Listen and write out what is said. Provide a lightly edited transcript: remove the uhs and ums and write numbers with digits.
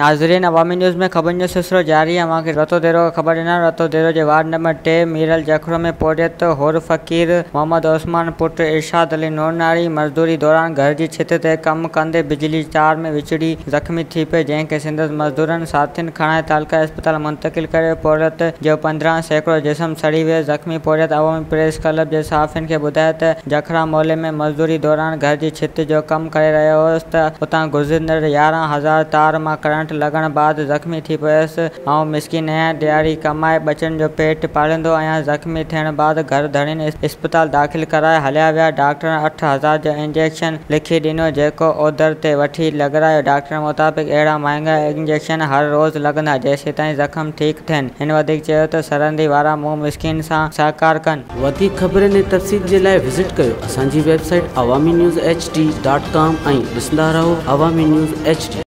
ناظرين عوامي نيوز ۾ خبرن جو سلسلو جاري اوهان کي رتوديرو کان خبر ڏنا رتوديرو جي وارڊ نمبر 3 ميرل جکرو ۾ پورهيت حر فقير محمد عثمان پٽ ارشاد علي نورناڻي مزدوري دوران گهر جي ڇت تي ڪم ڪندي بجلي جي تار ۾ وچڙي زخمي ٿي پيو جنهن کي سندس مزدورن ساٿين کڻائي تعلقه اسپتال منتقل ڪري پورهيت جو 15% جسم سڙي ويو زخمي پورهيت عوامي پريس ڪلب جي صحافين کي ٻڌايو ته جکرا محلي ۾ مزدوري دوران گهر جي ڇت جو ڪم ڪري رهيو هوس ته اتان گذرندڙ 11,000 تار مان ڪرنٽ لڳڻ بعد زخمي ٿي پيس. آئون مسڪين آهيان، ڏهاڙي ڪمائي ٻچن جو پيٽ پاليندو آهيان. زخمي ٿيڻ بعد گهر ڌڻين اسپتال داخل ڪرائي هليا ويا. ڊاڪٽرن 8000 جو انجيڪشن لکي ڏنو، جيڪو اوڌر تي وٺي لڳرايو. ڊاڪٽرن مطابق اهڙا مهانگا انجيڪشن هر روز لڳندا، جيسيتائين زخم ٺيڪ ٿين. هن وڌيڪ چيو ته سرندي وارا مون مسڪين سان سهڪار ڪن. وڌيڪ خبرن ۽ تفصيل جي لاء وزٽ ڪيو اسان جي website Awami news H D dot com ۽ ڏسندا رهو عوامي نيوز ايڇ ڊي.